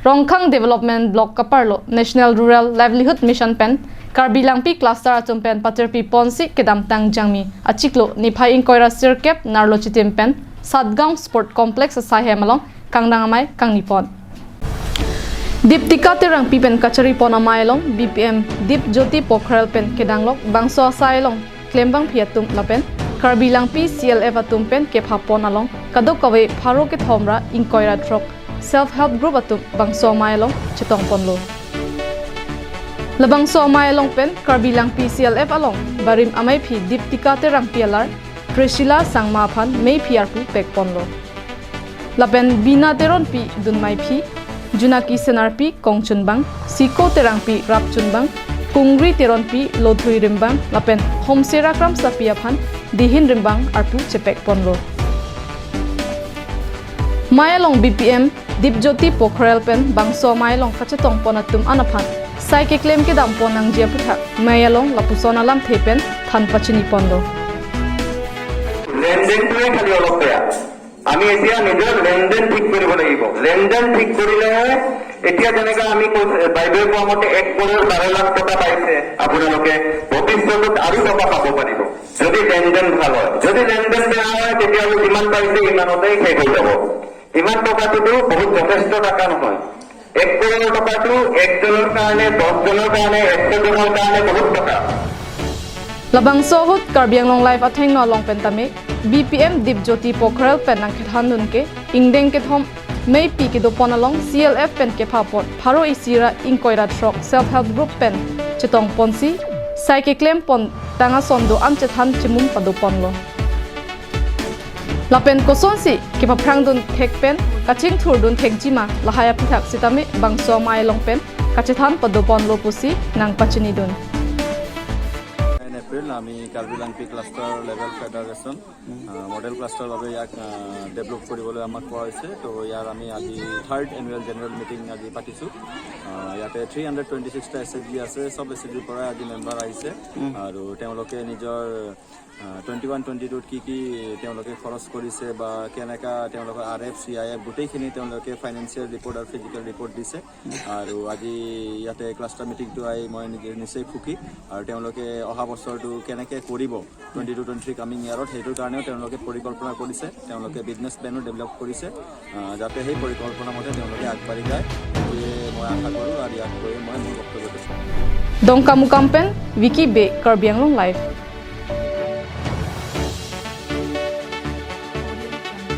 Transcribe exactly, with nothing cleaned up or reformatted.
Rongkhang Development Block kaparlo National Rural Livelihood Mission pen Karbi Langpi Cluster atum pen patirpi ponsi kedamtang Jangmi achiklo niphai ingkoi ra sirkep Narlo Chitim pen Satgaon Sport Complex asai hem along kangdang amei kangni pon. Diptika Terangpi pen kachari pon amei along B P M Dip Jyoti Pokhrel pen kedanglok bangso asai along klembangpi atum lapen Karbi Langpi C L F atum pen kepha pon along kadokave pharo kethom ra ingkoi ra throk Self Help Group atum bangso amei along chetong ponlo. Labangso amei along pen Karbi Langpi C L F along barim ameiphi Diptika Terangpi alar Priscilla Sangma aphan meiphi arpu pek ponlo. Lapen Bina Teronpi dunmeiphi, Junaki Senarpi kongchunbang, Siko Terangpi rapchunbang, Kungri Teronpi lothui rimbang lapen Homsera Kramsapi aphan dihin rimbang arpu chepek ponlo. Amei along B P M Dip Jyoti Pokhrel pen bangso amei along kachetong pon atum an aphan sai keklem kedam pon nangji aphuthak amei along lapuson alamthe pen than pachini ponlo. লেনদেনটোৱে খালি অলপ বেয়া। আমি এতিয়া নিজৰ লেনদেন ঠিক কৰিব লাগিব। লেনদেন ঠিক কৰিলেহে এতিয়া যেনেকা আমি কৈছে, বাইদেৱে কোৱা মতে এক কৰোৰ বাৰ লাখ টকা পাইছে আপোনালোকে, ভৱিষ্যতত আৰু টকা পাব পাৰিব যদি লেনদেন ভাল হয়। যদি লেনদেন বেয়া হয় তেতিয়াহ'লে যিমান পাইছে ইমানতেই শেষ হৈ যাব। ইমান টকাটোতো বহুত যথেষ্ট টকা নহয়। এক কৰোৰ টকাটো একজনৰ কাৰণে, দহজনৰ কাৰণে, একশজনৰ কাৰণে বহুত টকা। Labangso ahut Karbi Anglong Live athengno along pen tame B P M Dip Jyoti Pokhrel pen nangkethan dun ke ingdeng kethom meipi kedo pon along C L F pen kepha pon pharo isi ra ingkoi ra throk Self Help Group pen chetong ponsi sai keklem pon tang ason do-an chethan chimum pado ponlo. Lapen kosonsi kepaphrang dun thek pen kachingthur dun thekji ma lahai aphuthak sitame bangso amei along pen kachethan pado ponlo pusi nangpachini dun. Nine April আমি Karbi Langpi cluster level federation model ক্লাষ্টাৰৰ বাবে ইয়াক ডেভেলপ কৰিবলৈ আমাক কোৱা হৈছে। তো ইয়াৰ আমি আজি থাৰ্ড এনুৱেল জেনেৰেল মিটিং আজি পাতিছোঁ। আহ, ইয়াতে থ্ৰী হাণ্ড্ৰেড টুৱেণ্টি ছিক্সটা এছ এইচ জি আছে, চব এছ এইচ জিৰ পৰা আজি মেম্বাৰ আহিছে আৰু তেওঁলোকে নিজৰ টুৱেণ্টি ওৱান টুৱেণ্টি টুত কি কি তেওঁলোকে খৰচ কৰিছে বা কেনেকা তেওঁলোকৰ R F C I F গোটেইখিনি তেওঁলোকে ফাইনেন্সিয়েল ৰিপৰ্ট আৰু ফিজিকেল ৰিপৰ্ট দিছে। আৰু আজি ইয়াতে ক্লাষ্টাৰ মিটিংটো আহি মই নিজে নিশ্চয় সুখী। আৰু তেওঁলোকে অহা বছৰটো কেনেকে কৰিব twenty two twenty three coming ইয়াৰত, সেইটোৰ কাৰণেও তেওঁলোকে পৰিকল্পনা কৰিছে, তেওঁলোকে বিজনেছ প্লেনো ডেভেলপ কৰিছে। আহ, যাতে সেই পৰিকল্পনা মতে তেওঁলোকে আগবাঢ়ি যায়, সেইটোৱে মই আশা কৰোঁ। আৰু ইয়াত কৈ মই মোৰ বক্তব্যটো Dongkamukam pen Vicky Bey, Karbi Anglong Live.